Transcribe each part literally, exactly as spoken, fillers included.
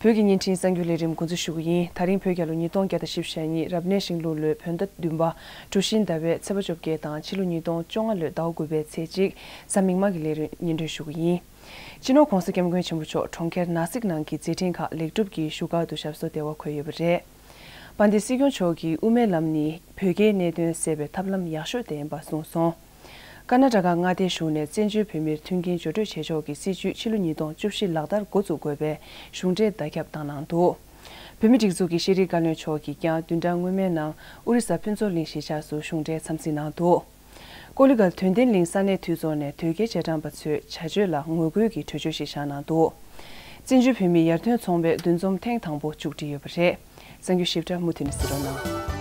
བོད་ཀྱི་བརྙན་འཕྲིན་གསར་འགྱུར་ལས་རིམ་འགོ་འཛུགས་ཞུ་གི་ཡིན། ད་རིང་བོད་རྒྱལ་ལོ་ཉིས་སྟོང་བརྒྱ་དང་བཞི་བཅུ་ཞེ་གཉིས་རབ་གནས་ཤིང་ལུག་ལོའི་བོད་ཟླ་བདུན་པ་གྲུ་བཞིན་ཟླ་བའི་ཚེས་པ་བཅོ་བརྒྱད་དང་ཕྱི་ལོ་ཉིས་སྟོང་བཅོ་ལྔ་ལོའི་ཟླ་བ་དགུ་པའི་ཚེས་གཅིག་གཟའ་མིག་དམར་གྱི་ལས་རིམ་སྙན་སྒྲོན་ཞུ་གི་ཡིན། སྤྱི་ནོར་༧གོང་ས་༧སྐྱབས་མགོན་ཆེན་པོ་མཆོག་གྲོང་ཁྱེར་ནཱ་སིག་ནང་གི་མཛད་འཕྲིན་ཁག་ལེགས་གྲུབ་ཀྱི་བཞུགས་སྒར་དུ་ཞབས་སོར་བདེ་བར་འཁོད་ཡོད་པ་རེད། དཔལ་ལྡན་སྲིད་སྐྱོང་མཆོག་གིས་དབུ་མའི་ལམ་ནི་བོད་རྒྱའི་གནད་དོན་སེལ་བའི་ཐབས་ལམ་ཡག་ཤོས་དེ་ཡིན་པ་གསུངས་སོང་། ཀར་ན་ཊ་ཀ་མངའ་སྡེའི་གཞུང་ནས་བཙན་བྱོལ་བོད་མིར་མཐུན་རྐྱེན་སྦྱོར་སྤྲོད་བྱེད་ཕྱོགས་ཀྱི་སྲིད་བྱུས་ཕྱི་ལོ་ཉིས་སྟོང་བཅུ་བཞི་ལག་བསྟར་འགོ་བཙུགས་དགོས་པའི་གཞུང་འབྲེལ་བརྡ་ཁྱབ་བཏང་གནང་འདུག་བོད་མིའི་སྒྲིག་འཛུགས་ཀྱི་ཤེས་རིག་བཀའ་བློན་མཆོག་གིས་ཀྱང་བདུན་ཕྲག་སྔོན་མའི་ནང་ཨོ་རི་ས་ཕུན་ཚོགས་གླིང་གཞིས་ཆགས་སུ་གཞུང་འབྲེལ་འཚམས་གཟིགས་གནང་འདུག་ཀོ་ལི་གྷལ་དོན་ལྡན་གླིང་ས་གནས་འཐུས་ཚོགས་ནས་དོལ་རྒྱལ་རྗེས་འབྲང་པ་ཚོའི་བྱ་སྤྱོད་ལ་ངོ་རྒོལ་གྱི་གྲོས་ཆོད་ཞིག་བཞག་གནང་འདུག་བཙན་བྱོལ་བོད་མིའི་ཡར་ཐོན་ཚོང་པའི་འདུ་འཛོམས་ཐེངས་དང་པོ་མཇུག་སྒྲིལ་ཡོད་པ་རེད། གསར་འགྱུར་ཞིབ་ཕྲ་མུ་མཐུད་ནས་གཟིགས་རོགས་གནང་།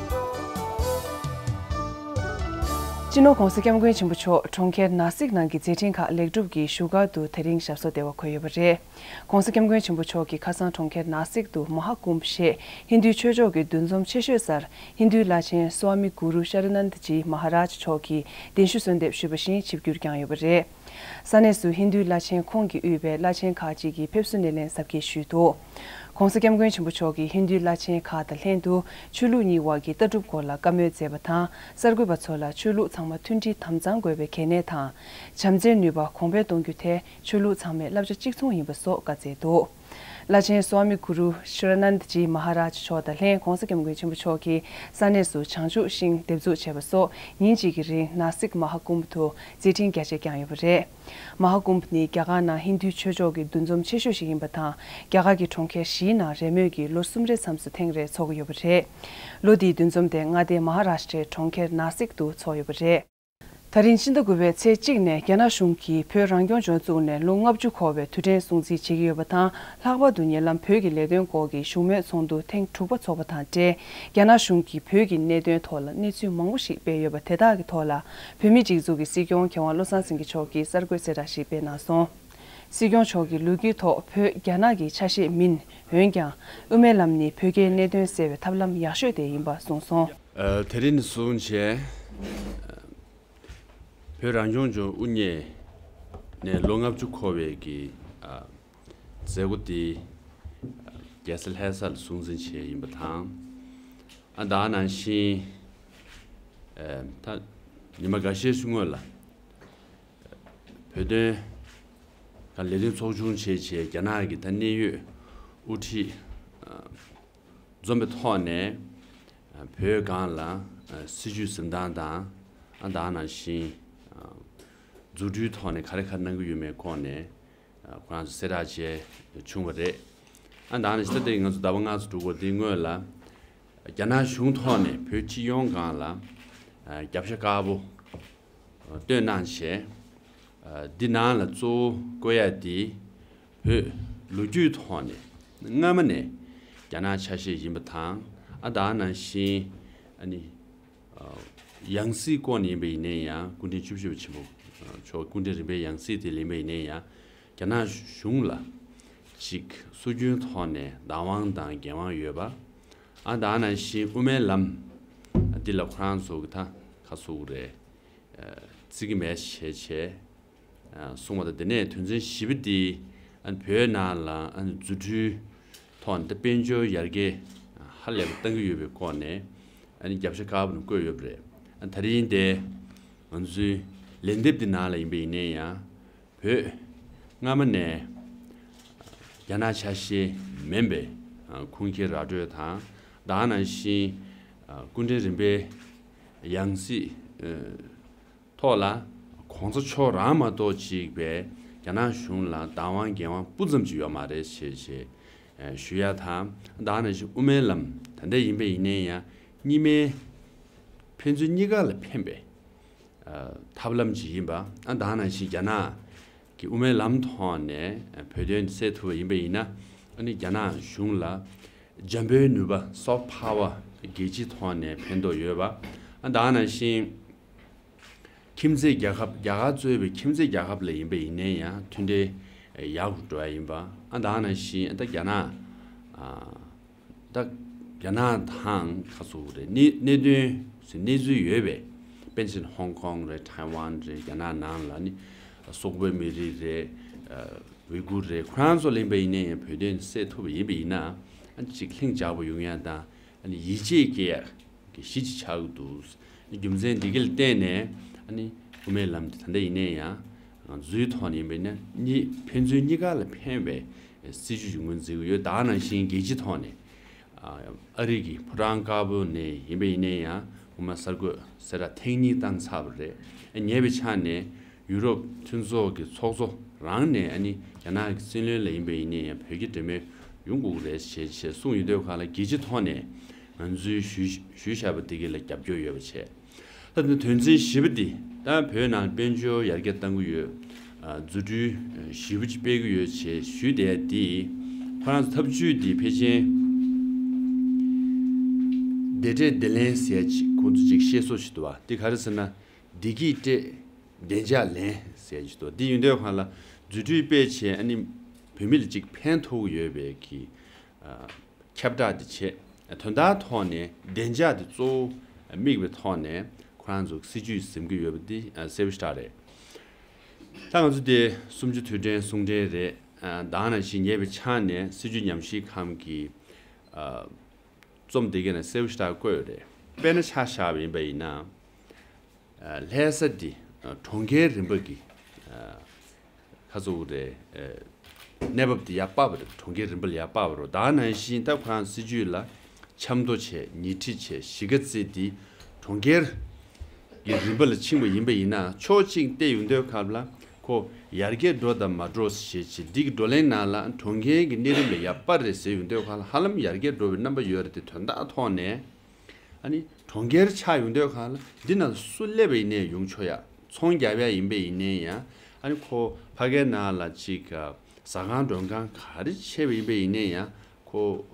སྤྱི་ནོར་༧གོང་ས་༧སྐྱབས་མགོན་ཆེན་པོ་མཆོག་གྲོང་ཁྱེར་ནཱ་སིག་ནང་གི་མཛད་འཕྲིན་ཁག་ལེགས་གྲུབ་ཀྱིས་བཞུགས་སྒར་དུ་དེ་རིང་ཞབས་སོར་བདེ་བར་འཁོད་ཡོད་པ་རེད། ༸གོང་ས་༸སྐྱབས་མགོན་ཆེན་པོ་མཆོག་གིས་ཁ་སང་གྲོང་ཁྱེར་ནཱ་སིག་ཏུ་མ་ཧཱ་ཀུམྦ་ཞེས་ཧིན་རྡུའི་ཆོས་ཕྱོགས་ཀྱི་འདུ་འཛོམས་ཆེ་ཤོས་སར་ཧིན་རྡུའི་བླ་ཆེན་སྭ་མི་གུ་རུ་ཤ་ར་ནན་ད་ཇི་མ་ཧ་རཱཇ་མཆོག་གིས་གདན་ཞུ་གསོལ་འདེབས་ཞུས་པ་བཞིན་ཆིབས་བསྒྱུར་བསྐྱངས་ཡོད་པ་རེད། ས་གནས་སུ་ཧིན་རྡུའི་བླ་ཆེན་ཁོང་གིས་དབུས་པའི་བླ་ཆེན་ཁག་ཅིག་གིས་ཕེབས་བསུ་སྣེ་ལེན་གཟབ་རྒྱས་ཞུས་འདུག ༸གོང་ས་༸སྐྱབས་མགོན་ཆེན་པོ་མཆོག་གིས་ཧིན་རྡུའི་བླ་ཆེན་ཁག་དང་ལྷན་དུ་ཆོས་ལུགས་གཉིས་དབར་གྱི་ལྟ་གྲུབ་སྐོར་ལ་བཀའ་མོལ་མཛད་པ་དང་། གསར་འགོད་པ་ཚོ་ལ་ཆོས་ལུགས་ཚང་མ་མཐུན་སྒྲིལ་དམ་གཙང་དགོས་པའི་གལ་གནད་དང་། བྱམས་བརྩེའི་ནུས་པ་གོང་འཕེལ་གཏོང་རྒྱུ་དེ་ཆོས་ལུགས་ཚང་མས་བསླབ་བྱ་གཅིག་མཚུངས་ཡིན་པ་སོགས་བཀའ་སྩལ་འདུག་བླ་ཆེན་སྭ་མི་གུ་རུ་ཤྲ་ནན་ད་ཇི་མ་ཧ་རཱཇ་མཆོག་དང་ལྷན་༸གོང་ས་༸སྐྱབས་མགོན་ཆེན་པོ་མཆོག་གིས་ས་གནས་སུ་བྱང་ཆུབ་ཤིང་འདེབས་འཛུགས་བྱས་པ་སོགས་ཉིན་གཅིག་གི་རིང་ནཱ་སིག་མ་ཧཱ་ཀུམ་དུ་མཛད་འཕྲིན་རྒྱ་ཆེ་བསྐྱངས་ཡོད་པ་རེད། མ་ཧཱ་ཀུམ་ནི་རྒྱ་གར་ནང་ཧིན་རྡུའི་ཆོས་ཕྱོགས་ཀྱི་འདུ་འཛོམས་ཆེ་ཤོས་ཤིག་ཡིན་པ་དང་། རྒྱ་གར་གྱི་གྲོང་ཁྱེར་བཞིའི་ནང་རེས་མོས་ཀྱིས་ལོ་གསུམ་རེའི་མཚམས་སུ་ཐེངས་རེ་འཚོགས་ཀྱི་ཡོད་པ་རེད། ལོ་འདིའི་འདུ་འཛོམས་དེ་མངའ་སྡེ་མ་ཧཱ་རཱཤ་ཊྲའི་གྲོང་ཁྱེར་ནཱ་སིག་ཏུ་འཚོགས་ཡོད་པ་རེད། ད་རིང་ཕྱི་ཟླ་དགུ་པའི་ཚེས་གཅིག་ནས་རྒྱ་ནག་གཞུང་གིས་བོད་རང་སྐྱོང་ལྗོངས་བཙུགས་ནས་ལོ་ལྔ་བཅུ་འཁོར་བའི་དུས་དྲན་སྲུང་བརྩི་བྱེད་ཀྱི་ཡོད་པ་དང་། ལྷག་པར་དུ་ཉེ་ལམ་བོད་ཀྱི་ལས་དོན་སྐོར་གྱི་བཞུགས་མོལ་ཚོགས་འདུ་ཐེངས་དྲུག་པ་འཚོགས་པ་དང་འབྲེལ། རྒྱ་ནག་གཞུང་གིས་བོད་ཀྱི་གནད་དོན་ཐོག་ལ་གནས་ཚུལ་མང་པོ་ཞིག་སྤེལ་ཡོད་པ་དེ་དག་གི་ཐོག་ལ། བོད་མིའི་སྒྲིག་འཛུགས་ཀྱི་སྲིད་སྐྱོང་མཁས་དབང་བློ་བཟང་སེང་གེ་མཆོག་གིས་གསར་འགོད་གསལ་བསྒྲགས་ཤིག་སྤེལ་གནང་སོང་། སྲིད་སྐྱོང་མཆོག་གིས་ལོ་རྒྱུས་ཐོག་བོད་རྒྱ་ནག་གི་ཆ་ཤས་མིན། འོན་ཀྱང་། དབུ་མའི་ལམ་ནི་བོད་རྒྱའི་གནད་དོན་སེལ་བའི་ཐབས་ལམ་ཡག་ཤོས་དེ་ཡིན་པ་གསུངས་སོང་། ཨ། དེ་རིང་ནས་བཟུང་བྱས། བོད་རང་སྐྱོང་ལྗོངས་དབུ་བརྙེས་ནས་ལོ་ལྔ་བཅུ་འཁོར་བའི་གི། ཨ། མཛད་སྒོ་འདི། ཨ། རྒྱལ་ས་ལྷ་ས་ལ་སྲུང་བརྩི་བྱས་ཡིན་པ་དང་། ཨ། ད་ནང་བཞིན། ཨ། ད་ཉི་མ་འགའ་ཤས་ཤིག་སྔོན་ལ། བོད་དོན་ག་ལས་དོན་ཚོགས་ཆུང་བྱས་བྱས་རྒྱ་ནག་གི་ད་གནད་ཡོད་དབུ་ཁྲིད། ཨ། འཛོམས་པའི་ཐོག་ནས། ཨ། བོད་སྒང་ལ། ཨ། སྲིད་བྱུས་འཛིན་སྟངས་དང་། ཨ། ད་ནང་བཞིན། ཨ། འཛུགས་སྐྲུན་ཐོག་ནས་ག་རེ་ག་རེ་གནང་གི་ཡོད་མེད་སྐོར་ནས། ཨ། ཁོ་རང་ཚོ་གསལ་བསྒྲགས་བྱས་བྱུང་བ་རེད། ཨ། ད་ནང་བཞིན་ད་ལྟ་ང་ཚོ་ཟླ་བ་ལྔ་ཙམ་འགྲོ་གི་ཡོད་དེའི་སྔོན་ལ། རྒྱ་ནག་གཞུང་ཐོག་ནས་བོད་སྤྱི་ཡོངས་སྒང་ལ། ཨ། རྒྱབ་ཤ་དཀར་པོ་སྟོན་གནང་བྱས། ཨ། འདི་ནང་ལ་གཙོ་བོ་བཀོད་ཡ་དེ། བོད་ལོ་རྒྱུས་ཐོག་ནས་སྔ་མ་ནས་རྒྱ་ནག་ཆ་ཤས་ཡིན་པ་དང་། ཨ། ད་ནང་བཞིན། ཨ་ནི། ཨ། ཡང་སྲིད་སྐོར་ནས་ཡིན་པ་ཡིན་ན་ཡང་། སྐུ་ཕྲེང་བཅུ་བཞི་པ་ཆེན་པོ་མཆོག་སྐུ་ཕྲེང་རིམ་པའི་ཡང་སྲིད་དེ་ལ་ཡིན་པ་ཡིན་ན་ཡང་། རྒྱ་ནག་གཞུང་ལ་ཅིག་སྲོལ་རྒྱུན་ཐོག་ནས་བདག་དབང་དང་འགན་དབང་ཡོད་པ། ཨ། ད་ནང་བཞིན་དབུ་མའི་ལམ་འདི་ལ་ཁོ་རང་ཚོ་གི་ད་ཁ་སུ་རེད། ཨ། བརྩི་གི་མེད་བྱས་བྱས། ཨ། གསུངས་པ་དང་། དེ་ནས་དོན་ཚན་བཞི་པ་འདི། ཨ། བོད་ནང་ལ། ཨ། འཛུགས་སྐྲུན་ཐོག་ནས་དཔལ་འབྱོར་ཡར་རྒྱས་ཧ་ལས་པ་གཏང་གི་ཡོད་པའི་སྐོར་ནས། ཨ་ནི་རྒྱབ་ཤ་དཀར་པོ་ནང་བཀོད་ཡོད་པ་རེད། ཨ། ད་རིང་དེ་ང་ཚོའི་ལན་འདེབས་འདི་ནང་ལ་ཡིན་པ་ཡིན་ན་ཡང་། བོད་སྔ་མ་ནས་རྒྱ་ནག་ཆ་ཤས་མིན་པའི། ཨ། ཁུངས་སྐྱེལ་ར་སྤྲོད་དང་། ད་ནང་བཞིན། ཨ། སྐུ་ཕྲེང་རིམ་པའི་ཡང་སྲིད། ཨ། ཐོག་ལ་གོང་ས་མཆོག་རང་མ་གཏོགས་ཅིག་པའི་རྒྱ་ནག་གཞུང་ལ་བདག་དབང་འགན་དབང་སྤུ་ཙམ་ཅིག་ཡོད་མ་རེད་ཞེས་ཞེས། ཨ། ཞུ་ཡ་དང་། ད་ནང་བཞིན་དབུ་མའི་ལམ་ད་ལྟ་ཡིན་པ་ཡིན་ན་ཡང་གཉིས་སྨན་ཕན་ཚུན་གཉིས་ཀ་ལ་ཕན་པའི། ཨ། ཐབས་ལམ་ཅིག་ཡིན་པ། ཨ། ད་ནང་བཞིན་རྒྱ་ནག་གི་དབུ་མའི་ལམ་ཐོག་ནས་བོད་དོན་སེལ་ཐུབ་པ་ཡིན་པ་ཡིན་ན། ཨ་ནི་རྒྱ་ནག་གཞུང་ལ་འཇམ་པོའི་ནུས་པ། སོཕ་ཕ་ཝར་རྒྱལ་སྤྱི་ཐོག་ནས་ཕན་ཐོགས་ཡོད་པ། ཨ། ད་ནང་བཞིན་ཁྱིམ་མཚེས་རྒྱལ་ཁབ། རྒྱ་གར་གཙོས་པའི་ཁྱིམ་མཚེས་རྒྱལ་ཁབ་ལ་ཡིན་པ་ཡིན་ན་ཡང་མཐུན་འབྲེལ་ཡག་པོ་འགྲོ་ཡ་ཡིན་པ། ཨ། ད་ནང་བཞིན་ད་རྒྱ་ནག་ཨ། ད་རྒྱ་ནག་དང་ཁ་སུ་རེད། གནད་གནད་དོན་ཟེར་གནས་ཚུལ་ཡོད་པའི། དཔེར་ན་ཧོང་ཀོང་རེད། ཐའེ་ཝན་རེད། རྒྱ་ནག་ནང་ལ་ནི་སོག་པོའི་མི་རིགས་རེད། ཨ། ཝི་གུར་རེད། ཁོ་རང་ཚོ་ལ་ཡིན་པ་ཡིན་ན་ཡང་བོད་དོན་སེལ་ཐུབ་པ་ཡིན་པ་ཡིན་ན། ཨ་ནི་ཅིག་ལྷིང་འཇགས་པོ་ཡོང་ཡ་དང་། ཨ་ནི་ཡིད་ཆེས་སྐྱེ་ཡ་གི་གཞི་ཅིག་ཆགས་ཀྱི་འདུག་རྒྱུ་མཚན་འདི་ག་ལ་བརྟེན་ནས། ཨ་ནི་དབུ་མའི་ལམ་འདི་ད་ལྟ་ཡིན་ན་ཡང་ང་ཚོའི་ཐོག་ནས་ཡིན་པ་ཡིན་ན་གཉིས་ཕན་ཚུན་གཉིས་ཀ་ལ་ཕན་པའི་སྲིད་བྱུས་ཅིག་ངོས་འཛིན་གྱི་ཡོད། ད་ག་ནང་བཞིན་རྒྱལ་སྤྱི་ཐོག་ནས། ཨ་རི་གི་ཕོ་བྲང་དཀར་པོ་ནས་ཡིན་པ་ཡིན་ན་ཡང་སྔོན་མ་གསར་འགོད་གསལ་བསྒྲགས་ཐེངས་གཉིས་བཏང་ཚར་བ་རེད། ཉེ་བའི་ཆར་ནས་ཡུ་རོབ་མཐུན་ཚོགས་ཀྱི་ཚོགས་གཙོ་རང་ནས་ཨ་ནི་རྒྱ་ནག་གི་སྲིད་བློན་ལ་ཡིན་པ་ཡིན་ན་ཡང་བོད་ཀྱི་འབྲེལ་མོལ་ཡོང་དགོས་ཀྱི་རེད་ཞེས་ཞེས་གསུངས་ཡོད་དུས་སྒང་ལ། རྒྱལ་སྤྱི་ཐོག་ནས་ང་ཚོའི་ཞུས་ཞུས་བཞག་པ་འདི་ག་ལ་རྒྱབ་སྐྱོར་ཡོད་པ་བྱས། ད་ནི་དོན་ཚན་བཞི་པ་འདི་ད་བོད་ནང་དཔལ་འབྱོར་ཡར་རྒྱས་གཏང་གི་ཡོད། ཨ་འཛུགས་སྐྲུན་ཞེ་པོ་ཅིག་སྤེལ་གི་ཡོད་ཅེས་ཞུས་བསྡད་འདི། ཁོ་རང་ཚོ་ཐབས་ཇུས་འདི་ཕལ་ཆེར་བདེ་འབྲས་བདེ་ལེན་ཟེར་ཅིག་ཁོང་ཚོ་ཅིག་བཤད་སྲོལ་ཞིག་འདུག་བ། འདི་ག་རེ་ཟེར་ན། བདེ་སྐྱིད་སྤྲད། བདེ་འཇགས་ལེན་ཟེར་ཅིག་འདུག་འདི་ཡིན་དུས་སྒང་ལ་འཛུགས་སྐྲུན་སྤེལ་བྱས། ཨ་ནི་བོད་མི་ལ་ཅིག་ཕན་ཐོགས་ཀྱི་ཡོད་པའི་གི་ཨ། ཁྱབ་བསྒྲགས་འདི་བྱས། དོན་དག་ཐོག་ནས་བདེ་འཇགས་འདི་གཙོ་བོ་དམིགས་པའི་ཐོག་ནས་ཁོ་རང་ཚོ་སྲིད་བྱུས་འཛིན་གྱི་ཡོད་པ་འདི་གསལ་པོ་ཞེ་དྲག་རེད། ད་ང་ཚོ་དེ་གསུམ་བཅུ་དུས་དྲན་གསུང་འཕྲིན་རེད། ད་ག་ནང་བཞིན་ཉེ་བའི་ཆར་ནས་སྲིད་བྱུས་ཉམས་ཞིབ་ཁང་གི་རྩོམ་དེ་ག་ནས་གསལ་པོ་ཞེ་དྲག་བཀོད་ཡོད་རེད། དཔེར་ན་ཆ་བཞག་པ་ཡིན་པ་ཡིན་ན། ལྷ་ས་འདི་གྲོང་ཁྱེར་རིམ་པ་གི་ཁ་ཚུགས་རེད། གནས་བབ་འདི་ཡར་སྤར་བ་རེད། གྲོང་ཁྱེར་རིམ་པ་ལ་ཡར་སྤར་བ་རེད། ད་ག་ནང་བཞིན་ད་ཁོ་རང་སྲིད་བྱུས་ལ་ཆབ་མདོ་བྱས། ཉི་ཁྲི་བྱས། གཞིས་ཀ་རྩེ་འདི་གྲོང་ཁྱེར་གྱི་རིམ་པ་ལ་ཕྱིན་པ་ཡིན་པ་ཡིན་ན། ཕྱོགས་གཅིག་བལྟས་ཡོང་དུས་སྐབས་ལ་ཁོ་ཡར་རྒྱས་འགྲོ་དང་མ་འགྲོ་ཞེས་བྱས། འདི་གི་བགྲོ་གླེང་ནང་ལ་གྲོང་ཁྱེར་གྱི་གནས་རིམ་ལ་ཡར་སྤར་རེད་ཟེར་ཡོང་དུས་སྐབས་ལ། ཧ་ལམ་ཡར་རྒྱས་འགྲོ་བའི་རྣམ་པ་ཡོད་རེད་དེ། དོན་དག་ཐོག་ནས། ཨ་ནི་གྲོང་ཁྱེར་ཆགས་ཡོང་དུས་སྒང་ལ་འདི་ནང་སུ་སླེབས་པ་ཡིན་ནའི་ཡོང་ཆོག་ཡ། ཚོང་རྒྱག་ཡ་ཡིན་པ་ཡིན་ནའི་ཡང་། ཨ་ནི་ཁོ་ཕ་གའི་ནང་ལ་ཅིག་ཟ་ཁང་མགྲོན་ཁང་ག་རེ་ཕྱེ་བ་ཡིན་པ་ཡིན་ནའི་ཡང་། ཁོ་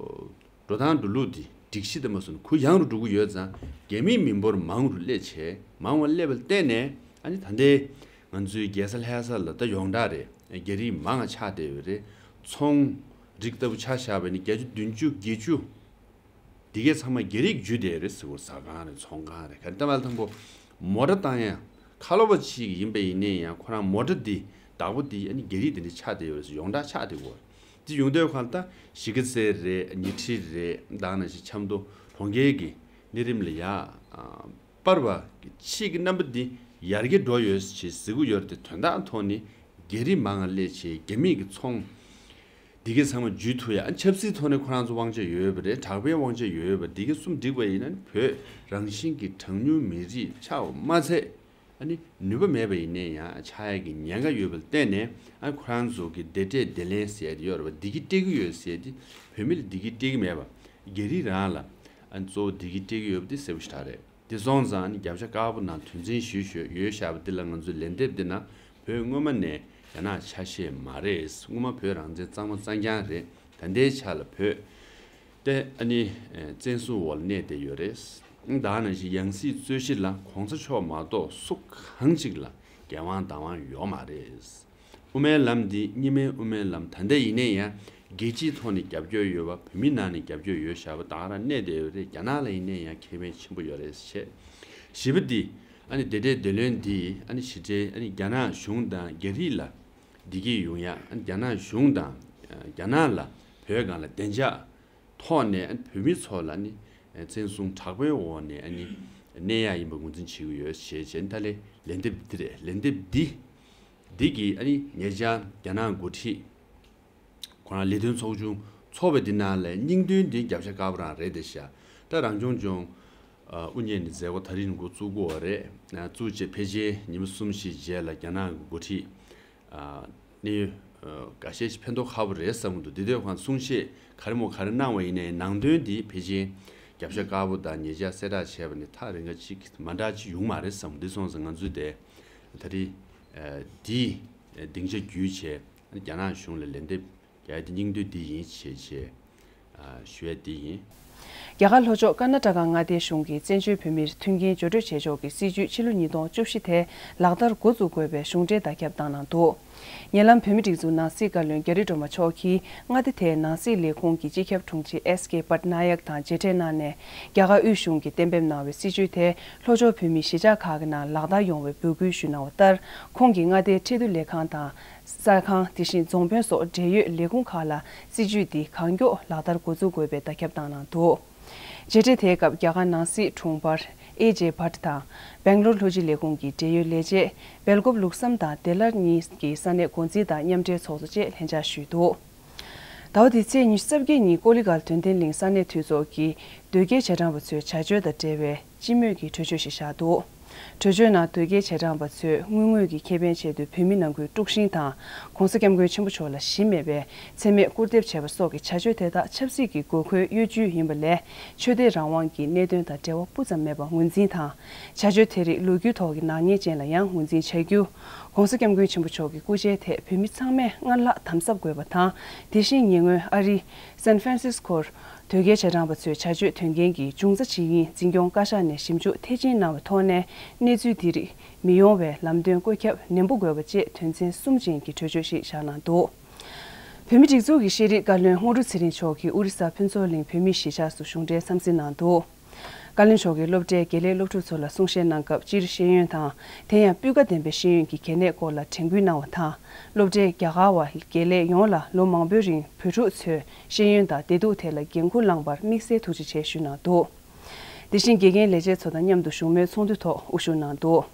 འགྲོ་སྟངས་འགྲོ་ལུགས་འདི་སྒྲིག་གཞི་དེ་མ་སོང་ན་གུ་ཡངས་རུ་འགྲོ་གི་ཡོད་ཙང་། རྒྱ་མིའི་མི་འབོར་མང་རུ་སླེབས་བྱས། མང་བ་སླེབས་པ་ལ་བརྟེན་ནས། ཨ་ནི་ད་ལྟའི་ང་ཚོའི་རྒྱལ་ས་ལྷ་ས་ལ་ད་ཡོངས་གྲགས་རེད། རྒྱ་རིགས་མང་ང་ཆགས་བསྡད་ཡོད་རེད། ཚོང་རིགས་ལྟ་བུ་ཆ་བཞག་པ་ཡིན་ན་བརྒྱ་ཆ་བདུན་ཅུ་བརྒྱད་ཅུ་འདི་གའི་ཚང་མ་རྒྱ་རིགས་འཇུས་བསྡད་རེད་ཟེར་གོ། ཟ་ཁང་རེད། ཚོང་ཁང་རེད། ག་རེ་ལྟ་བ་ལ་དང་པོ་མོ་ཊ་བཏང་ཡ། ཁ་ལོ་བ་ཅིག་ཡིན་པ་ཡིན་ནའི་ཡང་ཁོ་རང་མོ་ཊ་འདི་བདག་པོ་འདི་ཨ་ནི་རྒྱ་རིགས་དེ་འདྲ་ཆགས་བསྡད་ཡོད་རེད་ཟེར། ཡོངས་གྲགས་ཆགས་བསྡད་ཡོད་རེད། འདི་ཡོང་དུས་སྒང་ལ་ད་གཞིས་ཀ་རྩེ་རེད། ཉི་ཁྲི་རེད། ད་ག་ནང་བཞིན་ཆབ་མདོ་གྲོང་ཁྱེར་གྱི་གནས་རིམ་ལ་ཡར་སྤར་བ་གི་ཕྱིའི་གི་རྣམ་པ་འདི་ཡར་རྒྱས་འགྲོ་ཡོད་ཅེས་ཟེར་གྱི་ཡོད་རེད་དེ། དོན་དག་ཐོག་ནས་རྒྱ་རིགས་མང་ང་སླེབས་བྱས་རྒྱ་མིའི་གི་ཚོང་འདི་གའི་ཚང་མ་འཇུས་ཐུབ་ཡ། ཨ་ཆབ་སྲིད་ཐོག་ནས་ཁོ་རང་ཚོ་དབང་ཆ་ཡོད་པ་རེད། དྲག་པོའི་དབང་ཆ་ཡོད་པ། འདི་གའི་གསུམ་འགྲིག་པ་ཡིན་ན་བོད་རང་བཞིན་གྱི་གྲངས་ཉུང་མི་རིགས་ཆགས་པ་མ་ཚད། ཨ་ནི་ནུས་པ་མེད་པ་ཡིན་ནའི་ཡང་ཆགས་ཡ་གི་ཉེན་ཁ་ཡོད་པ་ལ་བརྟེན་ནས། ཨ་ཁོ་རང་ཚོ་གི་བདེ་འབྲས་བདེ་ལེན་ཟེར་ཡ་དེ་ཡོད་རེད་པ། བདེ་སྐྱིད་སྤྲད་ཀྱི་ཡོད་ཟེར་ཡ་དེ་བོད་མི་ལ་བདེ་སྐྱིད་སྤྲད་ཀྱི་མེད་པ། རྒྱ་རིགས་རང་ལ་ཨ་གཙོ་བོ་བདེ་སྐྱིད་སྤྲད་ཀྱི་ཡོད་པ་དེ་གསལ་པོ་ཞེ་དྲག་རེད། དེ་སོང་ཙང་ཨ་ནི་རྒྱབ་ཤ་དཀར་པོ་ནང་དོན་ཚན་ཞུས་ཞུས་ཡོད་བཞག་པ་འདི་ལ། ང་ཚོའི་ལན་འདེབས་འདི་ན་བོད་སྔོན་མ་ནས་རྒྱ་ནག་ཆ་ཤས་མ་རེད། སྔོན་མ་བོད་རང་བཙན་གཙང་མ་གཙང་རྐྱང་རེད། ད་ལྟའི་ཆ་ལ་བོད་དེ་ཨ་ནི་བཙན་བཟུང་འོག་ལ་གནས་བསྡད་ཡོད་རེད། ད་ག་ནང་བཞིན་ཡང་སྲིད་རྩོད་གཞི་ལ་གོང་ས་མཆོག་མ་གཏོགས་སུ་གང་ཅིག་ལ་འགན་དབང་བདག་དབང་ཡོད་མ་རེད། དབུ་མའི་ལམ་འདི་གཉིས་སྨན་དབུ་མའི་ལམ་ད་ལྟ་ཡིན་ནའི་ཡང་རྒྱལ་སྤྱིའི་ཐོག་ནས་རྒྱབ་སྐྱོར་ཡོད་པ། བོད་མི་ནང་ནས་རྒྱབ་སྐྱོར་ཡོད་བཞག་པ་ད་ག་རང་གནས་བསྡད་ཡོད་རེད། རྒྱ་ནག་ལ་ཡིན་ནའི་ཡང་ཁེ་ཕན་ཆེན་པོ་ཡོད་རེད་བྱས། བཞི་པ་འདི་ཨ་ནི་བདེ་འབྲས་བདེ་ལོན་འདི་ཨ་ནི་ཞི་བདེ། ཨ་ནི་རྒྱ་ནག་གཞུང་དང་རྒྱ་རིགས་ལ་བདེ་སྐྱིད་ཡོང་ཡ། ཨ་ནི་རྒྱ་ནག་གཞུང་དང་རྒྱ་ནག་ལ་བོད་སྒང་ལ་བདེ་འཇགས་ཐོག་ནས་ཨ་ནི་བོད་མི་ཚོ་ལ་ཨ་ནི་བཙན་བཟུང་དྲག་པོའི་འོག་ནས་ཨ་ནི་གནས་ཡ་ཡིན་པ་ངོས་འཛིན་བྱེད་ཀྱི་ཡོད་ཞེས་བྱས། ད་ལན་ལན་འདེབས་འདི་རེད། ལན་འདེབས་འདི་འདི་གིས་ཨ་ནི་ཉེ་ཆར་རྒྱ་ནག་འགོ་ཁྲིད་ཁོ་རང་ལས་དོན་ཚོགས་ཆུང་ཚོགས་པའི་འདི་ནང་ལ་སྙིང་དོན་འདི་རྒྱབ་ཤ་དཀར་པོ་རང་རེད་དེ་ཤག་ད་རང་སྐྱོང་ལྗོངས་ཨ་དབུ་བརྙེས་ནས་མཛད་སྒོ་ད་རིང་འགོ་བཙུགས་ཀྱི་ཡོད་རེད། ཨ་བཙུགས་རྗེས་ཕལ་ཆེར་ཉི་མ་གསུམ་བཞི་རྗེས་ལ་རྒྱ་ནག་གི་འགོ་ཁྲིད་ཨ་གནད་ཡོད་ཨ་འགའ་ཤས་ཤིག་ཕན་ཐོགས་ཁག་པོ་རེད་བསམ་གྱི་འདུག་འདི་དུས་ཁོང་གསུང་བཤད་ག་རེ་མོ་ག་རེ་གནང་བ་ཡིན་ནའི་ནང་དོན་འདི་ཕལ་ཆེར་རྒྱབ་ཤ་དཀར་པོ་དང་ཉེ་ཆར་གསལ་བསྒྲགས་བྱས་པ་ནས་ཐག་རིང་ག་ཅིག་མ་འདྲ་ཅིག་ཡོང་མ་རེད་བསམ་གྱི་འདུག་སོང་ཙང་ང་ཚོས་དེ་ད་རེས་ཨ་འདི་སྡིངས་ཆ་བརྒྱུད་བྱས་རྒྱ་ནག་གཞུང་ལ་ལན་འདེབས་རྒྱ་ཡ་དེ་སྙིང་བསྡུས་འདི་ཡིན་ཞེས་བྱས་ཨ་ཞུ་ཡ་འདི་ཡིན། རྒྱ་གར་ལྷོ་ཕྱོགས་ཀར་ནཱ་ཊ་ཀ་མངའ་སྡེའི་གཞུང་གིས་བཙན་བྱོལ་བོད་མིར་མཐུན་རྐྱེན་སྦྱོར་སྤྲོད་བྱེད་ཕྱོགས་ཀྱི་སྲིད་བྱུས་ཕྱི་ལོ་ཉིས་སྟོང་བཅུ་བཞི་དེ་ལག་བསྟར་འགོ་འཛུགས་དགོས་པའི་གཞུང་འབྲེལ་བརྡ་ཁྱབ་བཏང་གནང་འདུག་ཉེ་ལམ་བོད་མིའི་སྒྲིག་འཛུགས་ནང་སྲིད་བཀའ་བློན་རྒྱ་རི་སྒྲོལ་མ་མཆོག་གིས་མངའ་སྡེ་དེའི་ནང་སྲིད་ལས་ཁུངས་ཀྱི་སྤྱི་ཁྱབ་དྲུང་ཆེ་ཨེས་ཀེ་པད་ནཱ་ཡག་དང་མཇལ་འཕྲད་གནང་ནས། རྒྱ་གར་དབུས་གཞུང་གིས་གཏན་འབེབས་གནང་བའི་སྲིད་བྱུས་དེ་ལྷོ་ཕྱོགས་བོད་མིའི་གཞིས་ཆགས་ཁག་གི་ནང་ལག་བསྟར་ཡོང་བའི་འབོད་སྐུལ་ཞུས་གནང་བ་ལྟར། ཁོང་གིས་མངའ་སྡེའི་ཁྲི་འདུ་ལས་ཁང་དང་ གསར་ཁང་། དེ་བཞིན་རྫོང་དཔོན་སོགས་འབྲེལ་ཡོད་ལས་ཁུངས་ཁག་ལ་སྲིད་ཇུས་འདི་གང་མགྱོགས་ལག་བསྟར་འགོ་འཛུགས་དགོས་པའི་བརྡ་ཁྱབ་བཏང་གནང་འདུག་མཇལ་འཕྲད་དེའི་སྐབས་རྒྱ་གར་ནང་སྲིད་དྲུང་འཕར་ཨེ་ཇེ་བྷཊ་དང་། སྦེང་ལོར་ལྷོ་སྤྱི་ལས་ཁུངས་ཀྱི་འབྲེལ་ཡོད་ལས་བྱེད་སྦེལ་ཀོབ་ལུགས་བསམ་དང་བདེ་སླར་གཉིས་ཀྱི་ས་གནས་འགོ་འཛིན་དང་མཉམ་འབྲེལ་ཚོགས་གཙོ་བཅས་ལྷན་བཅར་ཞུས་འདུག་ཟླ་བ་འདིའི་ཚེས་ཉི་ཤུ་རྩ་བརྒྱད་ཉིན་ཀོ་ལི་གྷལ་དོན་ལྡན་གླིང་ས་གནས་འཐུས་ཚོགས་ཀྱིས་དོལ་རྒྱལ་རྗེས་འབྲང་པ་ཚོའི་བྱ་སྤྱོད་དང་འབྲེལ་བའི་སྤྱི་མོས་ཀྱི་གྲོས་ཆོད་ཞིག་བཞག་འདུག་གྲོས་ཆོད་ནང་དོལ་རྒྱལ་རྗེས་འབྲང་པ་ཚོས་དངུལ་དངོས་ཀྱི་ཁེ་ཕན་ཆེད་དུ་བོད་མི་ནང་ཁུལ་དཀྲུག་ཤིང་དང་། ྋགོང་ས་ྋསྐྱབས་མགོན་ཆེན་པོ་མཆོག་ལ་གཞི་མེད་པའི་མཚན་སྨད་སྐུར་འདེབས་བྱས་པ་སོགས་ཀྱི་བྱ་སྤྱོད་དེ་དག་ཆབ་སྲིད་ཀྱི་དགོས་མཁོའི་གཡོ་ཇུས་ཡིན་པ་ལས་ཆོས་དད་རང་དབང་གི་གནད་དོན་དང་འབྲེལ་བ་སྤུ་ཙམ་མེད་པ་ངོས་འཛིན་དང་། བྱ་སྤྱོད་དེ་རིགས་ལོ་རྒྱུས་ཐོག་གི་ནག་ཉེས་ཅན་ལ་ཡང་ངོས་འཛིན་བྱ་རྒྱུ། ྋགོང་ས་ྋསྐྱབས་མགོན་ཆེན་པོ་མཆོག་གི་སྐུ་ཕྱྭའི་ཐད་བོད་མི་ཚང་མས་སྔར་ལྷག་དམ་ཟབ་དགོས་པ་དང་། དེ་བཞིན་ཉེ་སྔོན་ཨ་རི་སན་ཧྥ་རན་སིས་ཀོར་དོལ་རྒྱལ་རྗེས་འབྲང་པ་ཚོའི་བྱ་སྤྱོད་དོན་རྐྱེན་གྱི་འབྱུང་རྩ་ཇི་ཡིན་འཛིན་སྐྱོང་བཀའ་ཤག་ནས་ཞིབ་འཇུག་མཐིལ་ཕྱིན་གནང་བའི་ཐོག་ནས་གནས་ཚུལ་འདི་རིགས་མི་ཡོང་བའི་ལམ་སྟོན་བཀོད་ཁྱབ་ནན་པོ་དགོས་པ་བཅས་དོན་ཚན་གསུམ་ཅན་གྱི་གྲོས་ཆོད་ཞིག་བཞག་གནང་འདུག་བོད་མིའི་སྒྲིག་འཛུགས་ཀྱི་ཤེས་རིག་བཀའ་བློན་དངོས་གྲུབ་ཚེ་རིང་མཆོག་གིས་ཨོ་རི་ས་ཕུན་ཚོགས་གླིང་བོད་མིའི་གཞིས་ཆགས་སུ་གཞུང་འབྲེལ་འཚམས་གཟིགས་གནང་འདུག་བཀའ་བློན་མཆོག་གིས་སློབ་གྲྭའི་དགེ་ལས་སློབ་ཕྲུག་ཚོ་ལ་གསུང་བཤད་གནང་སྐབས་སྤྱིར་ཤེས་ཡོན་དང་། དེ་ཡང་སྤུས་ཀ་ལྡན་པའི་ཤེས་ཡོན་གྱི་གལ་གནད་སྐོར་ལ་དྲན་སྐུལ་གནང་བ་དང་། སློབ་གྲྭའི་རྒྱ་གར་བ་དགེ་ལས་ཡོངས་ལ་ལོ་མང་པོའི་རིང་བོད་ཕྲུག་ཚོའི་ཤེས་ཡོན་དང་བདེ་སྡུག་ཐད་ལ་འགན་འཁུར་བླངས་པར་དམིགས་བསལ་ཐུགས་རྗེ་ཆེ་ཞུས་གནང་འདུག་དེ་བཞིན་དགེ་རྒན་ལས་བྱེད་ཚོ་དང་མཉམ་དུ་བཞུགས་མོལ་ཚོགས་འདུ་ཐོག་དབུ་བཞུགས་གནང་འདུག་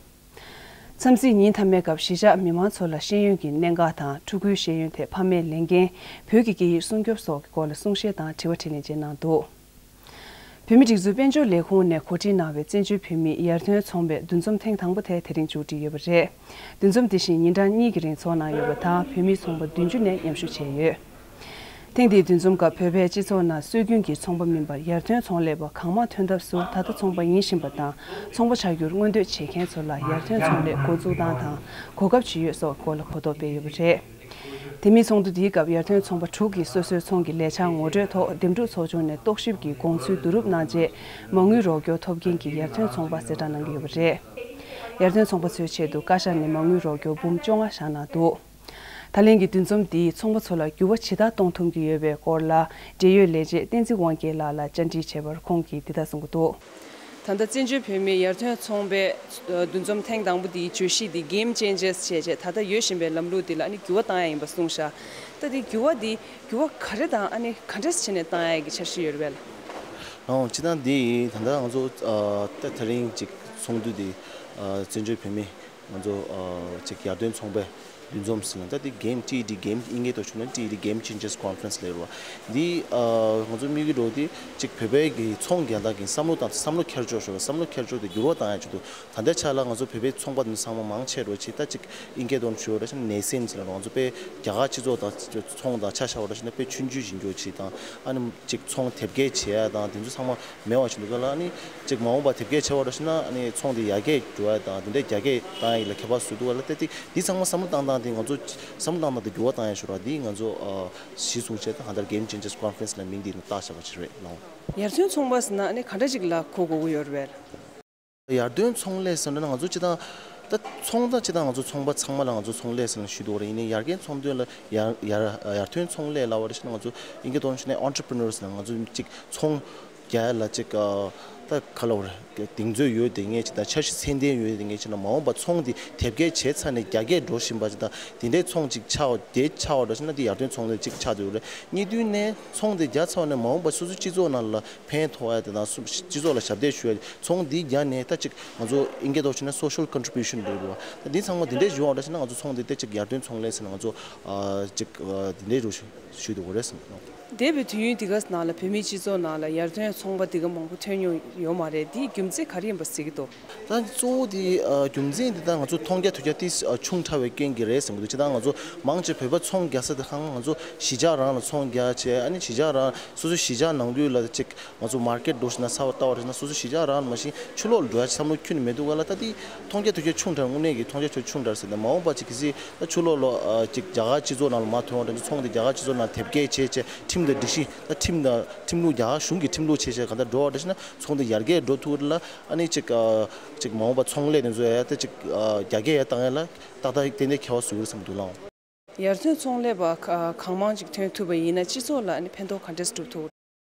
འཚམས་གཟིགས་ཉིན་མཐའ་མའི་སྐབས་གཞིས་ཆགས་མི་མང་ཚོ་ལ་ཤེས་ཡོན་གྱི་གནད་འགག་དང་ཕྲུ་གུའི་ཤེས་ཡོན་ཐད་ཕ་མས་ལས་འགན། བོད་ཀྱི་སྐད་ཡིག་སྲུང་སྐྱོབ་སོགས་ཀྱི་སྐོར་ལ་གསུང་བཤད་དང་དྲི་བ་དྲིས་ལན་བཅས་གནང་འདུག་བོད་མིའི་སྒྲིག་འཛུགས་དཔལ་འབྱོར་ལས་ཁུངས་ནས་གོ་སྒྲིག་གནང་བའི་བཙན་བྱོལ་བོད་མིའི་ཡར་ཐོན་ཚོང་པའི་འདུ་འཛོམས་ཐེངས་དང་པོ་དེ་དེ་རིང་མཇུག་སྒྲིལ་ཡོད་པ་རེད། འདུ་འཛོམས་དེ་བཞིན་ཉིན་གྲངས་གཉིས་ཀྱི་རིང་འཚོགས་གནང་ཡོད་པ་དང་བོད་མི་ཚོང་པ་བདུན་ཅུ་ནས་མཉམ་ཞུགས་བྱས་ཡོད། ཐེངས་འདིའི་འདུ་འཛོམས་སྐབས་བོད་པའི་སྤྱི་ཚོགས་ནང་སྲོལ་རྒྱུན་གྱི་ཚོང་པ་མིན་པར་ཡར་ཐོན་ཚོང་ལས་པ་གང་མང་ཐོན་ཐབས་སུ་ད་ལྟ་ཚོང་པ་ཡིན་བཞིན་པ་དང་ཚོང་པ་ཆགས་རྒྱུར་མངོན་འདོད་བྱེད་མཁན་ཚོ་ལ་ཡར་ཐོན་ཚོང་ལས་འགོ་འཛུགས་སྟངས་དང་གོ་སྐབས་ཇི་ཡོད་སོགས་སྐོར་ལ་གོ་རྟོགས་སྤེལ་ཡོད་པ་རེད། དེ་མིན་ཚོགས་འདུ་འདིའི་སྐབས་ཡར་ཐོན་ཚོང་པ་དྲུག་གིས་སོ་སོའི་ཚོང་གི་ལས་འཆར་ངོ་སྤྲོད་ཐོག་འདེམས་སྒྲུག་ཚོགས་ཆུང་ནས་རྟོག་ཞིབ་ཀྱི་དགོངས་ཚུལ་བསྡུ་རུབ་གནང་རྗེས་མ་དངུལ་རོགས་སྐྱོར་ཐོབ་མཁན་གྱི་ཡར་ཐོན་ཚོང་པ་གསལ་བསྒྲགས་གནང་གི་ཡོད་པ་རེད། ཡར་ཐོན་ཚོང་པ་ཚོའི་ཆེད་དུ་བཀའ་ཤག་ནས་མ་དངུལ་རོགས་སྐྱོར་འབུམ་བཅོ་ལྔ་བཞག་གནང་འདུག་ད་ལན་གྱི་འདུ་འཛོམས་འདིས་ཚོང་པ་ཚོ་ལ་འགྱུར་བ་ཇི་ལྟར་གཏོང་ཐུབ་ཀྱི་ཡོད་པའི་སྐོར་ལ་འབྲེལ་ཡོད་ལས་བྱེད་བསྟན་འཛིན་དབང་རྒྱལ་ལགས་ལ་བཅར་འདྲི་བྱས་པར་ཁོང་གིས་འདི་ལྟར་གསུངས་ཀྱི་འདུག་ད་ལྟ་བཙན་བྱོལ་བོད་མིའི་ཡར་ཐོན་ཚོང་པའི་འདུ་འཛོམས་ཐེངས་དང་པོ་འདིའི་བརྗོད་གཞི་འདི་Game Changers ཞེས་བྱས་ད་ལྟ་ཡོད་བཞིན་པའི་ལམ་ལུགས་འདི་ལ་ཨ་ནི་འགྱུར་བ་བཏང་ཡ་ཡིན་པ་གསུངས་ཤག་ད་འདི་འགྱུར་བ་འདི་འགྱུར་བ་ག་རེ་དང་ཨ་ནི་ག་འདྲས་བྱས་ནས་བཏང་ཡ་གི་འཆར་གཞི་ཡོད་རེད་པས། ཨོ་སྤྱིར་བཏང་འདི་ད་ལྟ་ང་ཚོ་ད་དེ་རིང་ཅིག་ཚོགས་འདུ་འདི་བཙན་བྱོལ་བོད་མི་ང་ཚོ་ཨ་ཅིག་ཡར་ཐོན་ཚོང་པའི་འདུ་འཛོམས་ཟེར་ན་ད་འདི་Game ཊི་ཨེ་ཌི་Game དབྱིན་སྐད་ཐོག་ཞུས་ན་ཊི་ཨེ་ཌི་Game Changers Conference ལབ་རེད་བ། འདི་ཨ་ང་ཚོ་དམིགས་ཡུལ་འདི་ཅིག་བོད་པའི་གི་ཚོང་རྒྱག་སྟངས་ཀྱི་བསམ་བློ་དང་བསམ་བློ་འཁྱེར་ཕྱོགས་ཞུ་བ་བསམ་བློ་འཁྱེར་ཕྱོགས་དེ་འགྱུར་བ་བཏང་ཡ་ཆེད་དུ་ད་ལྟའི་ཆ་ལ་ང་ཚོ་བོད་པའི་ཚོང་པ་འདི་ཚང་མ་མང་ཆེ་རུ་ཅིག་ད་ཅིག་དབྱིན་སྐད་ཐོག་ཞུ་བ་རེད་ན་ནེ་སེན་ཊི་ལབ་རེད། ང་ཚོ་དཔེ་རྒྱ་གར་སྤྱི་ཚོགས་དང་ཚོང་དང་ཆ་བཞག་པ་རེད་ན་དཔེ་ཆུང་ཆུང་ཞིག་འགྱུར་ཅིག་དང་ཨ་ནི་ཅིག་ཚོང་དེབ་སྐྱེལ་བྱེད་ཡ་དང་དེ་ཚོ་ཚང་མ་མེད་པ་བྱེད་འདུག་ག་ལ། ཨ་ནི་ཅིག་མ་འོངས་པ་དེབ་སྐྱེལ་བྱས་པ་འདྲ་ཞིག་ན་ཨ་ནི་ཚོང་དེ་ཡར་རྒྱས་འགྲོ་ཡ་དང་དེ་འདྲའི་རྒྱ་སྐྱེད་བཏང་ཡ་ལ་ཁྱད་པར་བཟོ་འདུག་ག་ལ། ད་དེ་འདི་ཚང་མ་བསམ་བློ་བཏང་སྟངས་དེ་ང་ཚོ་བསམ་བློ་བཏང་སྟངས་དེ་འགྱུར་བ་བཏང་ཡ་ཤོར་བ་འདི་ང་ཚོ་ཨ་གཞི་བཟུང་བྱས་ད་གང་ལྟར་Game Changers Conference ལ་མིང་འདི་ནི་བཏགས་བཞག་པ་ཞིག་རེད་ལགས། ཡར་ཐོན་ཚོང་པ་ཟེར་ན་ཨ་ནི་ག་འདྲ་ཅིག་ལ་གོ་དགོས་ཀྱི་ཡོད་རེད་པས། ཡར་ཐོན་ཚོང་ལས་ཟེར་ན་ང་ཚོ་སྤྱིར་བཏང་ད་ཚོང་ད་སྤྱིར་བཏང་ང་ཚོ་ཚོང་པ་ཚང་མ་ལ་ང་ཚོ་ཚོང་ལས་ཟེར་ནས་ཞུ་འདུག་རེད། ཡིན་ནའི་ཡར་རྒྱས་ཚོང་དོན་ལ་ཡར་ཡར་ཡར་ཐོན་ཚོང་ལས་ལབ་པ་རེད་ཤི་ན་ང་ཚོ་དབྱིན་སྐད་ཐོག་ནས་ཞུས་ན་Entrepreneurs ལ་ང་ཚོ་གཅིག་ཚོང་རྒྱག་ཡ་ལ་གཅིག་ད་ག་ལབ་རེད་གདེང་ཚོད་ཡོད་དེ་ངས་ཅིག་ད་འཆར་གཞི་ཚད་ལྡན་ཡོད་དེ་ངས་ཅིག་ན་མ་འོངས་པ་ཚོང་དེ་དེབ་སྐྱེལ་བྱས་ཚར་ནས་རྒྱ་སྐྱེད་འགྲོ་བཞིན་པ་ཅིག་ད་དེ་འདྲའི་ཚོང་ཅིག་ཆགས་དེ་ཆགས་པ་འདྲ་ཞིག་ན་དེ་ཡར་ཐོན་ཚོང་ལས་ཅིག་ཆགས་འདུག་རེད། གཉིས་དུས་ནས་ཚོང་དེ་རྒྱག་ཚར་བ་ནས་མ་འོངས་པ་སོ་སོའི་སྤྱི་ཚོགས་ནང་ལ་ཕན་ཐོགས་ཡ་དེ་དང་སུ་སྤྱི་ཚོགས་ལ་ཞབས་འདེགས་ཞུ་ཡ་ཚོང་འདི་རྒྱག་ནས་ད་ཅིག་ང་ཚོ་དབྱིན་སྐད་ཐོག་བྱས་ན་social contribution འདྲ་བོ་ད་འདི་ཚང་མ་འདི་འདྲས་ཞུ་བ་འདྲ་ཞིག་ན་ང་ཚོ་ཚོང་འདི་ད་ཅིག་ཡར་ཐོན་ཚོང་ལས་ཟེར་ན་ང་ཚོ་ཨ་ཅིག་ཨ་འདི་འདྲས་རུ་ཞུ་འདུག་གོ་རེད་བསམ་གི་འདུག་འདས་པའི་དུས་ཡུན་འདི་ག་ནང་ལ་བོད་མིའི་སྤྱི་ཚོགས་ནང་ལ་ཡར་ཐོན་ཚོང་པ་འདི་ག་མང་པོ་ཐོན་མྱོང་ཡོད་མ་རེད། འདིའི་རྒྱུ་མཚན་ག་རེ་ཡིན་པ་གཟིགས་ཀྱི་འདུག་ད་གཙོ་བོ་དེ་ཨ་རྒྱུ་མཚན་དེ་ད་ང་ཚོ་མཐོང་རྒྱ་ཐོས་རྒྱ་དེ་ཨ་ཆུང་དྲགས་པའི་རྐྱེན་གྱིས་རེད་བསམ་གྱི་འདུག་ཅི་ད་ང་ཚོ་མང་ཆེ་བོད་པ་ཚོང་རྒྱག་ས་དེ་གང་ང་ཚོ་གཞིས་ཆགས་རང་ལ་ཚོང་རྒྱག་བྱས་ཨ་ནི་གཞིས་ཆགས་རང་སོ་སོ་གཞིས་ཆགས་ནང་ཁུལ་ལ་ཅིག་ང་ཚོ་མར་ཀེཊ་འགྲོ་ཞིག་ན་ཚ་བ་ལྟ་བ་རེད་ན་སོ་སོ་གཞིས་ཆགས་རང་ལ་མ་གཞི་ཕྱི་ལོགས་ལ་འགྲོ་ཡ་བསམ་བློ་ཁྱོན་ནས་མི་འདུག་ག་ལ། ད་དེ་མཐོང་རྒྱ་ཐོས་རྒྱ་ཆུང་དྲགས་དངོས་གནས་ཀྱི་མཐོང་རྒྱ་ཐོས་ཆུང་དྲགས་ཟེར་ནས་མ་འོངས་པ་ཅིག་གི་སྲིད་ད་ཕྱི་ལོགས་ལ་ཨ་ཅིག་རྒྱ་གར་སྤྱི་ཚོགས་ནང་ལ་མ་ཐོན་པ་འདྲ་ཚོང་དེ་རྒྱ་གར་སྤྱི་ཚོགས་ནང་དེབ་སྐྱེལ་བྱས་བྱས་ཁྲིམས་དང་སྒྲིག་གཞི་ད་ཁྲིམས་དང་ཁྲིམས་ལུགས་རྒྱ་གར་གཞུང་གི་ཁྲིམས་ལུགས་བྱས་བྱས་ག་འདྲ་འགྲོ་བ་འདྲ་ཞིག་ན་ཚོང་དེ་ཡར་རྒྱས་འགྲོ་ཐུབ་ལ། ཨ་ནི་ཅིག་ཨ་ཅིག་མ་འོངས་པ་ཚོང་ལས་དེ་ཚོ་ཡ་ད་ཅིག་ཨ་རྒྱ་སྐྱེད་ཡ་བཏང་ཡ་ལ་ཏག་ཏག་ཏན་ཏན་ཁྱད་པར་བཟོ་གི་རེད་བསམ་འདུག་ལགས། ཡར་ཐོན་ཚོང་ལས་པ་ག་གང་མང་ཅིག་ཐོན་ཐུབ་པ་ཡིན་ན་སྤྱི་ཚོགས་ལ་ཨ་ནི་ཕན་ཐོགས་ག་འདྲས་སྒྲུབ་ཐུབ།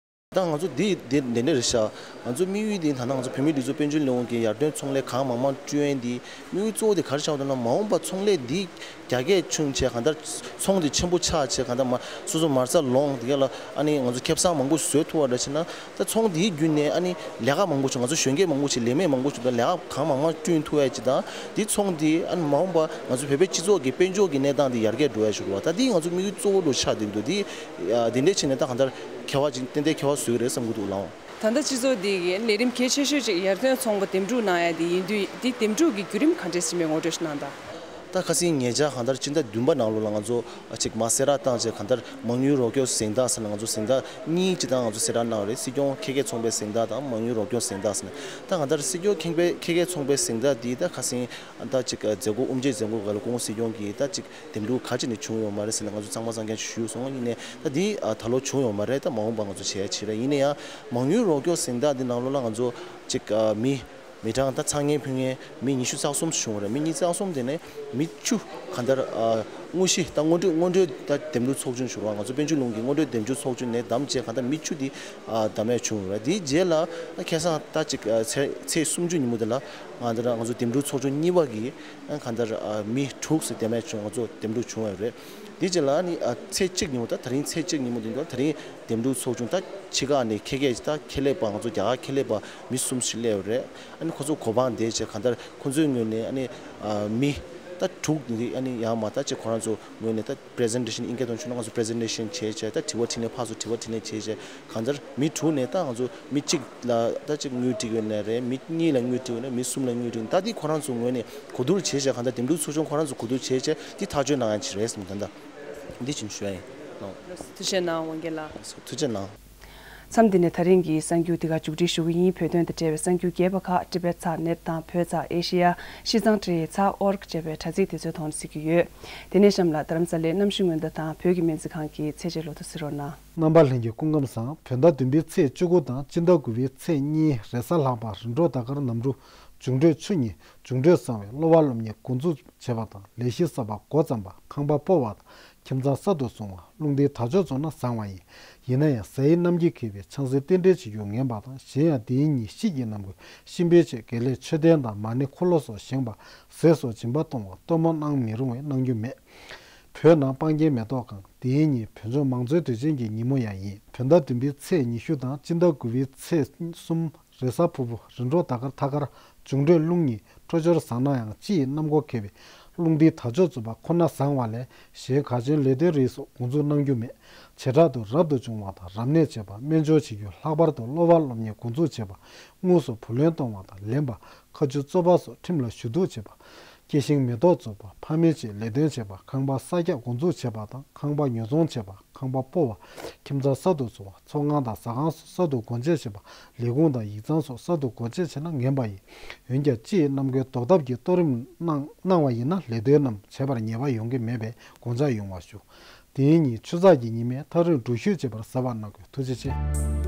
ད་ང་ཚོ་འདི་འདི་འདི་འདྲ་རེད་ཤག་ང་ཚོ་དམིགས་ཡུལ་འདི་ད་ལྟ་ང་ཚོ་བོད་མིའི་སྒྲིག་འཛུགས་དཔལ་འབྱོར་ལས་ཁུངས་ཀྱི་ཡར་ཐོན་ཚོང་ལས་གང་མང་མང་བསྐྲུན་ཡས་འདི་དམིགས་ཡུལ་གཙོ་བོ་དེ་ག་རེ་ཆགས་འདུག་ན། མ་འོངས་པ་ཚོང་ལས་འདི་རྒྱ་སྐྱེད་བྱུང་བྱས་གང་ལྟར་ཚོང་འདི་ཆེན་པོ་ཆགས་བྱས་གང་ལྟར་མ་སོ་སོ་མ་རྩ་ལོངས་དེ་ག་ལ་ཨ་ནི་ང་ཚོ་ཁེ་བཟང་མང་པོ་བཟོ་ཐུབ་པ་འདྲ་བྱས་ན། ད་ཚོང་འདིའི་བརྒྱུད་ནས་ཨ་ནི་ལས་ཀ་མང་པོ་བྱུང་། ང་ཚོ་གཞོན་སྐྱེས་མང་པོ་ཞིག་ལས་མེད་མང་པོ་བྱུང་། ད་ལས་ཀ་གང་མང་མང་བསྐྲུན་ཐུབ་ཡས་ཅིག་དང་། འདི་ཚོང་འདི་ཨ་ནི་མ་འོངས་པ་ང་ཚོ་བོད་པའི་སྤྱི་ཚོགས་ཀྱི་དཔལ་འབྱོར་གྱི་གནས་སྟངས་འདི་ཡར་རྒྱས་འགྲོ་ཡས་ཞིག་རེད་བ། ད་འདི་ང་ཚོ་དམིགས་ཡུལ་གཙོ་བོ་འདྲ་ཆགས་བསྡད་ཀྱི་འདུག་འདི་འདི་འདྲས་བྱས་ནས་ད་གང་ལྟར་ཁེ་བ་ཅིག་ཏན་ཏན་ཁེ་བ་བཟོ་གི་རེད་བསམ་གྱི་འདུག་ལགས། ད་ལྟ་སྤྱི་ཚོགས་འདི་གི་ལས་རིམ་གལ་ཆེ་ཤོས་ཅིག་ཡར་ཐོན་ཚོང་པ་འདེམས་སྒྲུག་གནང་ཡ་འདི་ཡིན་དུས། འདི་འདེམས་སྒྲུག་གི་བརྒྱུད་རིམ་ག་འདྲས་ཟིན་པའི་ངོ་སྤྲོད་ཞིག་གནང་དང་། ད་ཁ་སང་ཉེ་ཆར་གང་ལྟར་སྤྱི་ཟླ་བདུན་པ་ནང་ལོགས་ལ་ང་ཚོ་ཅིག་མ་གསལ་བསྒྲགས་བཏང་རྗེས་གང་ལྟར་མ་དངུལ་རོགས་སྐྱོར་གཟེངས་རྟགས་ཟེར་ནས་ང་ཚོ་གཟེངས་རྟགས་གཉིས་ཅིག་ད་ང་ཚོ་གསལ་བསྒྲགས་གནང་བ་རེད། སྲིད་སྐྱོང་ཁེ་ཁེ་ཚོང་པའི་གཟེངས་རྟགས་དང་མ་དངུལ་རོགས་སྐྱོར་གཟེངས་རྟགས་ཟེར་ནས། ད་གང་ལྟར་སྲིད་སྐྱོང་ཁེ་ཁེ་ཁེ་ཁེ་ཚོང་པའི་གཟེངས་རྟགས་འདི་ད་ཁ་སང་ད་ཅིག་མཛད་སྒོ་དབུ་འབྱེད་མཛད་སྒོ་སྒང་ལ་སྐུ་ངོ་སྲིད་སྐྱོང་གིས་ད་ཅིག་འདེམས་སྒྲུག་ག་ཅིག་ནས་བྱུང་ཡོད་མ་རེད་ཟེར་ནས་ང་ཚོ་ཚང་མ་ཚང་མཁན་ཞུས་སོང་། ཡིན་ནའི་ད་འདི་ཨ་ད་ལོ་བྱུང་ཡོད་མ་རེད། ད་མ་འོངས་པ་ང་ཚོ་བྱེད་ཡ་བྱེད་རེད། ཡིན་ན་ཡང་མ་དངུལ་རོགས་སྐྱོར་གཟེངས་རྟགས་འདི་ནང་ལོགས་ལ་ང་ཚོ་ཅིག་ཨ་མི་མི་གྲངས་ད་ཚང་མཁན་ཕུལ་མཁན་མི་ཉི་ཤུ་རྩ་གསུམ་བྱུང་བ་རེད། མི་ཉི་ཤུ་རྩ་གསུམ་དེ་ནས་མི་བཅུ་གང་ལྟར་ཨ་དངོས་གཞི་ད་སྔོན་འགྲོ་སྔོན་འགྲོའི་ད་འདེམས་སྒྲུག་ཚོགས་ཆུང་ཞུ་རོགས། ང་ཚོ་དཔལ་འབྱོར་ལས་ཁུངས་ཀྱི་སྔོན་འགྲོའི་འདེམས་སྒྲུག་ཚོགས་ཆུང་ནས་བདམས་བྱས་གང་ལྟར་མི་བཅུ་དེ་ཨ་བདམས་ཡ་བྱུང་བ་རེད། དེའི་རྗེས་ལ་ཁ་སང་ད་ཅིག་ཨ་ཚེས་ཚེས་སུམ་ཅུ་ཉིན་མོ་དེ་ལ་ང་ཚོ་ང་ཚོ་འདེམས་སྒྲུག་ཚོགས་ཆུང་གཉིས་པ་གིས་ཨ་གང་ལྟར་ཨ་མི་དྲུག་ཙམ་འདེམས་ཡ་བྱུང་། ང་ཚོ་འདེམས་སྒྲུག་བྱུང་བ་རེད། དེ་རྗེས་ལ་ནི་ཨ་ཚེས་གཅིག་ཉིན་མོ། ད་དེ་རིང་ཚེས་གཅིག་ཉིན་མོ་དེ་འདུག་དེ་རིང་འདེམས་སྒྲུག་ཚོགས་ཆུང་ད་ཕྱི་ཁ་ནས་ཁེ་ཁེ་ད་ཁེ་ལས་པ་ང་ཚོ་རྒྱ་གར་ཁེ་ལས་པ་མི་གསུམ་ཞིག་སླེབས་ཡོད་རེད། ཨ་ནི་ཁོ་ཚོ་གོ་འཕང་བདེ་བྱས་གང་ལྟར་ཁོ་ཚོའི་ངོས་ནས་ཨ་ནི་ཨ་མི་ད་དྲུག་འདི་ཨ་ནི་ཡང་མ་ད་ཅིག་ཁོ་རང་ཚོ་ངོས་ནས་ད་པི་རི་ཟེན་ཊེ་ཤན་ཨིན་སྐད་ཐོག་ནས་ཞུས་ན་ང་ཚོ་པི་རི་ཟེན་ཊེ་ཤན་བྱས་བྱས། ད་དྲི་བ་དྲིས་ལན་ཕར་ཚུར་དྲི་བ་དྲིས་ལན་བྱས་བྱས་གང་ལྟར་མི་དྲུག་ནས་ད་ང་ཚོ་མི་གཅིག་ལ་ད་ཅིག་དངུལ་སྤྲད་ཡོད་ན་རེད། མི་གཉིས་ལ་དངུལ་སྤྲད་ཡོད་ན། མི་གསུམ་ལ་དངུལ་སྤྲད་ཡོད་ན། ད་འདི་ཁོ་རང་ཚོ་ངོས་ནས་གོ་བསྡུར་བྱས་བྱས་གང་ལྟར་འདེམས་སྒྲུག་ཚོགས་ཆུང་ཁོ་རང་ཚོ་གོ་བསྡུར་བྱས་བྱས་འདི་ཐག་གཅོད་གནང་ཡ་ཅིག་རེད་བསམ། ད་ད་འདི་བྱིན་ཞུ་ཡ་ཡིན། ཐུགས་རྗེ་གནང་། དབང་རྒྱལ་ལགས། ཐུགས་རྗེ་གནང་། མཚམས་འདི་ནས་ད་རིང་གི་གསར་འགྱུར་འདི་ག་མཇུག་སྒྲིལ་ཞུ་གི་ཡིན། བོད་དོན་དང་འབྲེལ་བའི་གསར་འགྱུར་རྒྱས་པ་ཁག་ཊི་བེཊ་ཚག་ནེཊ་དང་བོད་ཚག་ཨེ་ཤེ་ཡ་ཤིས་ཙང་ཊི་རི་ཚག་ཨོ་རི་ཇི་ཅེས་པའི་དྲ་ཚིགས་དེ་ཚོའི་ཐོག་ནས་གཟིགས་ཀྱི་ཡོད། དེ་ནས་གཤམ་ལ་རྡ་རམ་ས་ལའི་གནམ་གཤིས་སྔོན་བརྡ་དང་བོད་ཀྱི་སྨན་རྩིས་ཁང་གི་ཚད་འཇལ་ལོ་ཐོ་གཟིགས་རོགས་གནང་། རྣམ་པ་ལྷན་རྒྱས་སྐུ་ཁམས་བཟང་། བོད་ཟླ་བདུན་པའི་ཚེས་བཅུ་དགུ་དང་སྤྱི་ཟླ་དགུ་པའི་ཚེས་གཉིས་རེས་གཟའ་ལྷག་པ་རིམ་གྲོ་ཟླ་སྐར་ནམ་གྲུ་འབྱུང་འཕྲོད་ཆུ་གཉིས། འབྱུང་འཕྲོད་བཟང་བའི་གློ་བ་སློབ་གཉེར་འགོ་འཛུགས་བྱས་པ་དང་། ལས་གཞི་གསར་པ་འགོ་བརྩམས་པ། ཁང་པ་སྤོ་བ་དང་ཁྱིམ་ཚང་གསར་དུ་བཟུང་བ། རླུང་རྟའི་དར་ལྕོག་བཙུགས་ན་བཟང་བ་ཡིན། ཡིན་ན་ཡང་གཟའ་ཡི་གནམ་གྱིས་འཁེལ་བའི་ཆང་སའི་རྟེན་འབྲེལ་བྱེད་རྒྱུ་ངན་པ་དང་། གཞན་ཡང་དེའི་ཉིན་ཤིད་ཀྱི་གནམ་སྒོས་གཤིན་པོའི་ཆེད་དགེ་ལས་མཆོད་རྟེན་དང་མ་ཎི་འཁོར་ལོ་སོགས་བཞེངས་པ། ཟས་སོགས་སྦྱིན་པ་གཏོང་བ། སྟོན་མོ་གནང་མི་རུང་བས་གནང་རྒྱུ་མེད། བོད་ནང་སྤང་རྒྱན་མེ་ཏོག་གང་། དེའི་ཉིན་བོད་ལྗོངས་མང་གཙོའི་དུས་ཆེན་གྱི་ཉིན་མོ་ཡང་ཡིན། བོད་ཟླ་བདུན་པའི་ཚེས་ཉི་ཤུ་དང་སྤྱི་ཟླ་དགུ་པའི་ཚེས་གསུམ་རེས་གཟའ་ཕུར་བུ་རིམ་གྲོ་ཟླ་སྐར་ཐ་སྐར་འབྱུང་འཕྲོད་རླུང་གཉིས། འཕྲོད་སྦྱོར་བཟང་ན་ཡང་སྤྱི་ཡི་གནམ་སྒོ་འཁེལ་བའི་རླུང་རྟའི་དར་ལྕོག་བཙུགས་པ་ཁོ་ན་བཟང་བ་ལས་གཞན་ག་ཅུང་ལས་དོན་རིགས་སོགས་འགོ་འཛུགས་གནང་རྒྱུ་མེད། བྱེ་བྲག་ཏུ་རབ་ཏུ་བྱུང་བ་དང་རབ་གནས་བྱེད་པ། སྨན་སྦྱོར་བྱེད་རྒྱུ། ལྷག་པར་དུ་གློ་བ་སློབ་གཉེར་འགོ་འཛུགས་བྱེད་པ། དངོས་སུ་བུ་ལོན་གཏོང་བ་དང་ལེན་པ། མཁའ་སྤྱོད་རྩོད་པ་སོགས་ཁྲིམས་ལ་ཞུ་གཏུག་བྱེད་པ། སྐྱེ་ཤིང་མེ་ཏོག་བཙུགས་པ། ཕ་མའི་ཆེད་ལས་དོན་བྱེད་པ། ཁང་པ་གསར་རྒྱག་འགོ་འཛུགས་བྱེད་པ་དང་ཁང་པ་ཉོ་ཚོང་བྱེད་པ། ཁང་པ་སྤོ་བ། ཁྱིམ་ཚང་གསར་དུ་བཟོ་བ། ཚོགས་ཁང་དང་ཟ་ཁང་སོགས་གསར་དུ་སྒོ་འབྱེད་བྱེད་པ། ལས་ཁུངས་དང་ཡིག་ཚང་སོགས་གསར་དུ་སྒོ་འབྱེད་བྱེད་ན་ངན་པ་ཡིན། འོན་ཀྱང་སྤྱི་ཡི་གནམ་སྒོའི་ཟློག་ཐབ་ཀྱི་གཏོར་རིམ་གནང་གནང་བ་ཡིན་ན་ལས་དོན་རྣམས་བྱེད་པར་ཉེས་པ་ཡོང་གི་མེད་པས་དགོངས་འཇགས་ཡོང་བ་ཞུ། དེའི་ཉིན་ཆུ་ཚགས་ཀྱི་ཉི་མས་ཐག་རིང་འགྲུལ་བཞུད་བྱེད་པར་གཟབ་པ་གནང་དགོས། ཐུགས་རྗེ་ཆེ།